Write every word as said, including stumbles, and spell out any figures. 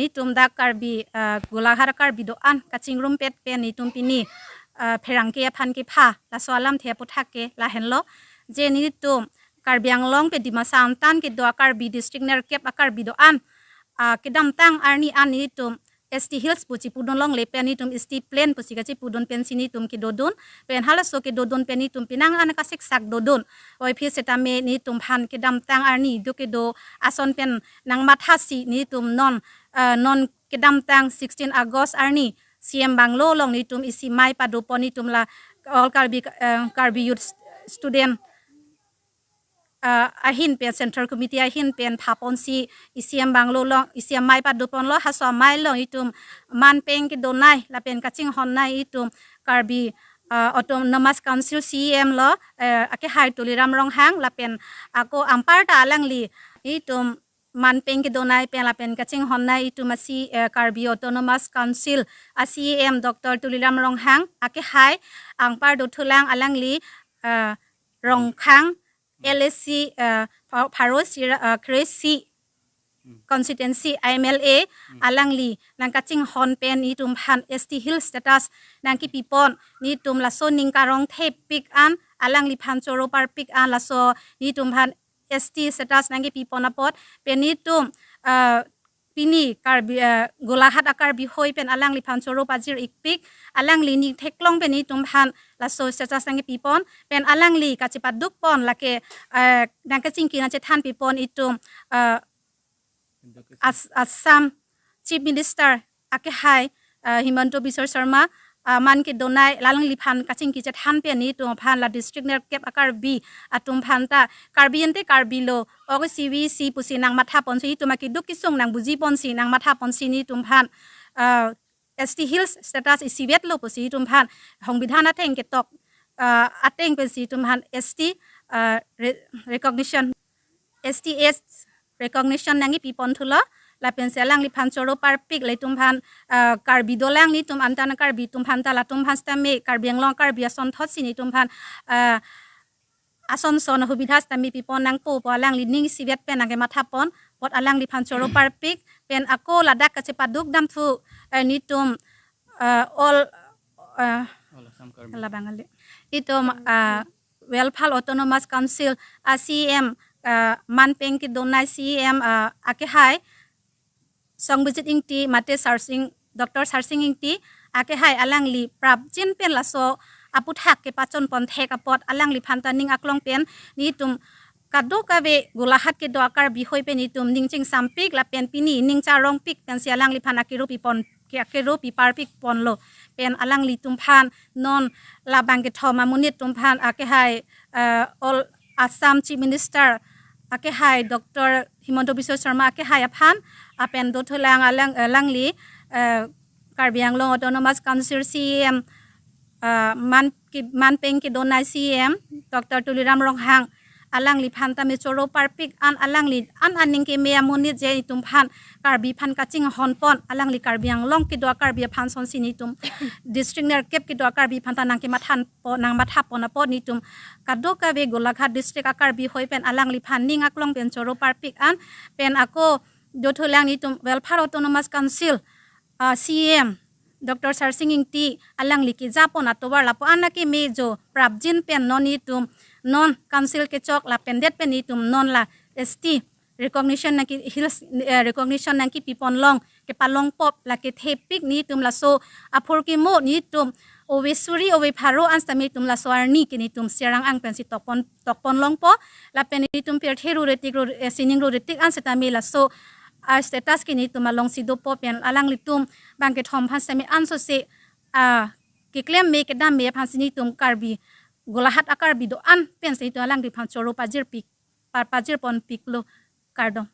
Nelitum dak Karbi, ah, Golaghat Karbi do-an kachingrumpet pen nelitum pini, ah, pherangke aphan kepha laso alamthe aputhak ke lahenlo. Je nelitum Karbi Anglong pen Dimasa angtan kedo a-Karbi district nerkep a-Karbi do-an, ah, kedamtang arni an nelitum S T Hills pu chipudun longle pen nelitum S T Plain pusi kachipudun pensi nelitum kedodun, pen halaso kedodun pen nelitum penang an kasiksak dodun. Oi aphi setame nelitum aphan kedamtang arni do kedo ason pen nangmathasi nelitum non, ah, non kedamtang sixteen August arni C M Bungalow along nelitum isi mei padopon, nelitum la All Karbi, eh, Karbi Youth Student, ah, ahin pen, Central Committee ahin pen phaponsi isi M Bungalow along isi amei padoponlo. Halaso amei along itum manpeng kedonei lapen kachinghonnei itum Karbi, ah, Autonomous Council C E M lo, eh, akehai Tuliram Ronghang lapen ako anparta alangli itum manpeng kedonei pen lapen kachinghonnei itum asi, eh, Karbi Autonomous Council a C E M Doctor Tuliram Ronghang, akehai anpar dothulang alangli, eh, Rongkhang L A C, eh, Pha-, Pharo Sira, eh, Kre-isi constituency M L A, alangli nangkachinghon pen nelitum aphan S T Hill status nangkepipon, nelitum laso ning karongthepik an, alangliphan choro parpik an laso nelitum aphan S T status nangkepipon apot pen nelitum, ah, pini Karbi, ah, Golaghat a-Karbi hoi pen alangliphan choro pajir-ikpik, alangli ning theklong pen nelitum aphan laso status nangkepipon pen alangli kachepadukpon lake, ah, nangkachingki nangchethanpipon itum, ah, As-, Assam Chief Minister akehai, ah, Himanta Biswa Sarma, ah, man kedonei, alangliphan kachingki chethan pen nelitum aphan la district nerkep a-Karbi atum aphanta, Karbi ante Karbi lo, ok C V C pusi nangmathaponsi, itum akeduk kesung nangbujiponsi nangmathaponsi nelitum aphan, ah, S T Hills status isivetlo pusi itum aphan songbidhan ateng ketok, ah, ateng pensi itum aphan S T, ah, re-, recognition, S T S recognition nangkepipon thulo, lapensi alangliphan choro parpik, la itum aphan, ah, Karbi dolang, nelitum antan Karbi atum aphanta, latum aphan setame Karbi Anglong Karbi asonthotsi nelitum aphan, ah, ason son ahubidha setame pipon nangpo pu alangli ning isivet pen nangkemathapon apot alangliphan choro parpik pen ako ladak kachepaduk damthu, eh, nelitum, eh, all, eh, All Assam Karbi. Labang ale. Itum, eh, Welfare Autonomous Council a C E M, eh, manpeng kedonei C E M, eh, akehai Songbijit Ingti mate Sarsing, Doctor Sarsing Ingti akehai alangli prapjin pen laso aputhak kepachonpon thek apot alangliphanta ning aklong pen nelitum kadokave Golaghat kedo a-Karbi hoi pen nelitum ning chingsampik lapen pini ning charongpik pensi alangliphan akero pipon, ke akero piparpikponlo pen alanglitum aphan non labang kethom amonit atum aphan akehai, eh, All Assam Chief Minister akehai Doctor Himanta Biswa Sarma akehai aphan, lapen dothulang alang, eh, alangli, eh, Karbi Anglong Autonomous Council C E M, eh, man ki, manpeng kedonei C E M Doctor Tuliram Ronghang alangliphanta me choro parpik an, alangli an aning keme amonit je itum aphan Karbi aphan kachinghonpon, alangli Karbi Anglong kedo a-Karbi aphan sonsi nelitum district nerkep kedo a-Karbi aphanta nangkemathanpon, nangmathapon apot nelitum kadokave Golaghat district a-Karbi hoi pen alangliphan ning aklong pen choro parpik an pen ako dothulang nelitum Welfare Autonomous Council, ah, C E M Doctor Sarsing Ingti alangli kejapon atovar lapu-an akeme jo prapjin pen non nelitum non council kechok lapen det pen nelitum non la S T recognition nangke Hills, eh, recognition nangkepipon long kepalongpop lake thepik nelitum laso aphurkimo nelitum ove suri ove pharo an setame itum laso arni ke nelitum Sirang ang pensi tokpon, tokpon longpo lapen nelitum pirthe ru retik ru, eh, sining ru retik an setame laso, ah, status ke nelitum alongsi dopo pen alanglitum bang kethom aphan setame ansose, ah, keklem me kedam me aphansi nelitum Karbi Golaghat a-Karbi do-an pensi nelitum alangliphan choro pajirpik, pa, pajirponpiklo, kardom.